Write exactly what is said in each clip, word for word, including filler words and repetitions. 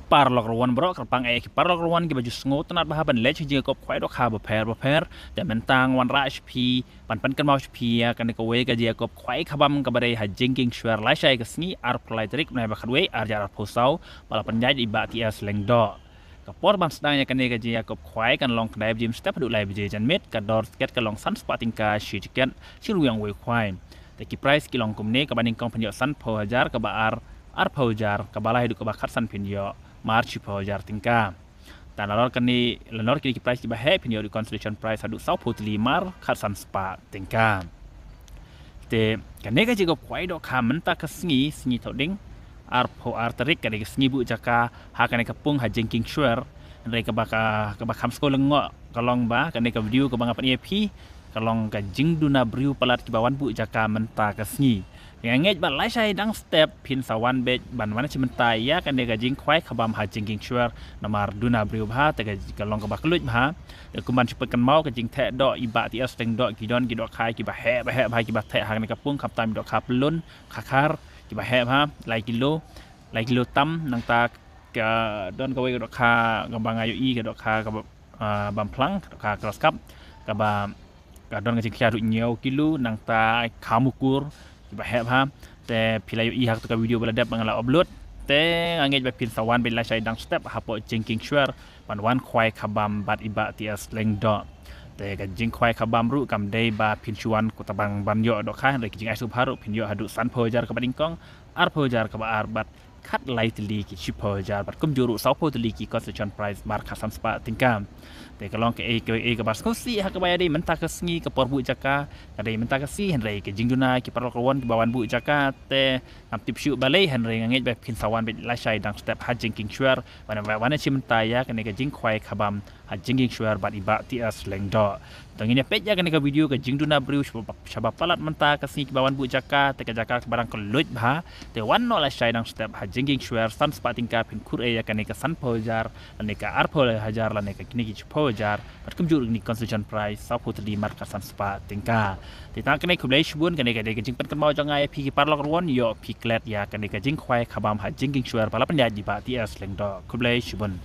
Paralok ruwan bro, kyrpang eh ki paralok ruwan kiba ju sngewtynnat bha ban leit sha jingïakob khwai dohkha bapher bapher. Te mynta nga wanrah sha phi ban pynkynmaw sha phi ïa kane kawei ka jingïakob khwai khabam kaba dei ha Jingkieng Shwer, lashai ka sngi arphew lai tarik bnai ba khatwei arhajar arphew saw, ba la pynïaid da i Bah T S Lyngdoh. Ka por ban sdang ïa kane ka jingïakob khwai kan long khyndai baje mynstep haduh lai baje janmiet. Ka dor tiket ka long san spah tyngka shi tiket, shi rwiang wei khwai. Te ki prize ki long kumne: kaba nyngkong phin ïoh sanphew hajar, kaba ar arphew hajar, kaba lai haduh kaba khatsan phin ïoh mar shiphew hajar tyngka. Te nalor kane, nalor kine ki prize kiba heh phin ïoh da consolation prize haduh sawphew tylli mar khatsan spah tyngka. Te kane ka jingïakob khwai dohkha mynta ka sngi, sngi Thohdieng, arphew ar tarik, ka dei ka sngi buh jaka ha kane ka pung ha Jingkieng Shwer. Hynrei kaba ka, kaba kham sngewlyngngoh ka long ba kane ka video kaba nga pyni ïa phi ka long ka jingduna briew palat kiba wan buh jaka mynta ka sngi. Nga ngeit ba lashai dang step phin sa wan beit ban wan shim bynta ïa kane ka jingkhwai khabam ha Jingkieng Shwer, namar duna briew bha, te ka, ka long kaba kylluid bha. Te kumban shu pynkynmaw, ka jingtheh doh i Bah T S Lyngdoh, ki don ki dohkha kiba heh ba heh bha kiba theh ha kane ka pung, khamtam dohkha pyllun, khakhar, kiba heh bha, lai kilo, lai kilo tam. Nangta ka don kawei ka dohkha kaba nga ïohi, ka dohkha kaba, ah, bam phlang, ka dohkha cross cup, kaba ka don ka jingkhia haduh hynñiew kilo. Nangta khamukur, kiba heh bha. Te phi la ïohi ha kata ka video ba la dep ba nga la upload. Te nga ngeit ba phin sa wan beit lashai dang step hapoh Jingkieng Shwer ban wan khwai khabam bad i Bah T S Lyngdoh. Te ka jingkhwai khabam ruh kam dei ba phin shu wan kumta ban, ban ïoh dohkha, hynrei ka jingai sngewbha ruh phin ïoh haduh sanphew hajar kaba nyngkong, arphew hajar kaba ar, bad khatlai tylli ki shiphew hajar, bad kumjuh ruh sawphew tylli ki consolation prize mar khatsan spah tyngka. Te ka long kaei kaei kaba sngewsih ha kaba ïadei mynta ka sngi, ka por buh jaka ka dei mynta ka sngi, hynrei ka jingduna ki paralok ruwan kiba wan buh jaka te ngam tip shuh balei, hynrei nga ngeit ba phin sa wan beit lashai dang step ha Jingkieng Shwer ban, ban, ban shim bynta ïa kane ka jingkhwai khabam ha Jingkieng Shwer bad i Bah T S Lyngdoh. Te ngin ïa peit ïa kane ka video ka jingduna briew shaba, shaba palat mynta ka sngi kiba wan buh jaka, te ka jaka kaba dang kylluid bha. Te wan noh lashai dang step ha Jingkieng Shwer, san spah tyngka phin khuid ïa kane ka sanphew hajar, lane ka arphew hajar, lane ka kine ki shiphew hajar, bad kumjuh ruh kine ki consolation prize sawphew tylli mar khatsan spah tyngka. Te tang kane, khublei shibun. Kane ka dei ka jingpynkynmaw jong nga ïa phi ki paralok ruwan, ïoh phi klet ïa kane ka jingkhwai khabam ha Jingkieng Shwer ba la pynïaid da i Bah T S Lyngdoh. Khublei shibun.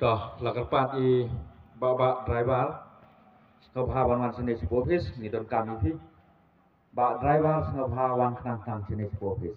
To, la kyrpad ïa i Bah, Bah Driver, sngewbha wan, wan shane shapoh office, ngi donkam ïa phi. Bah Driver, sngewbha wan khnang tang shane shapoh office.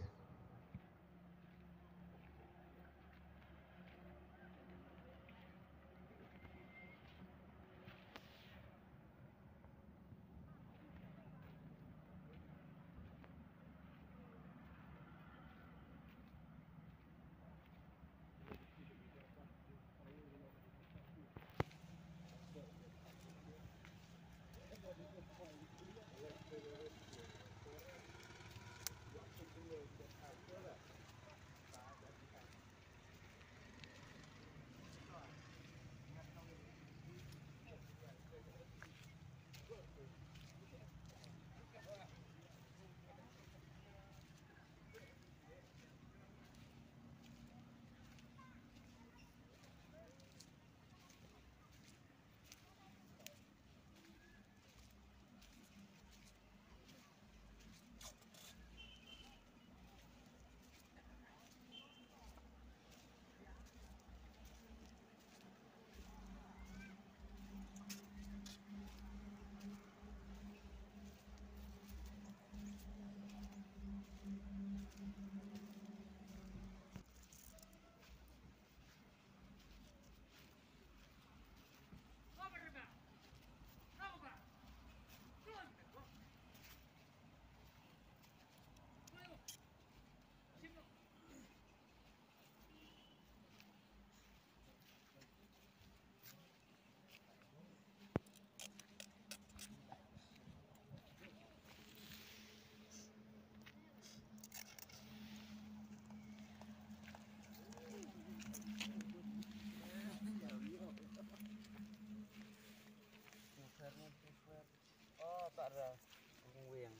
Weng.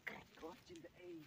Kret ko chin da ei.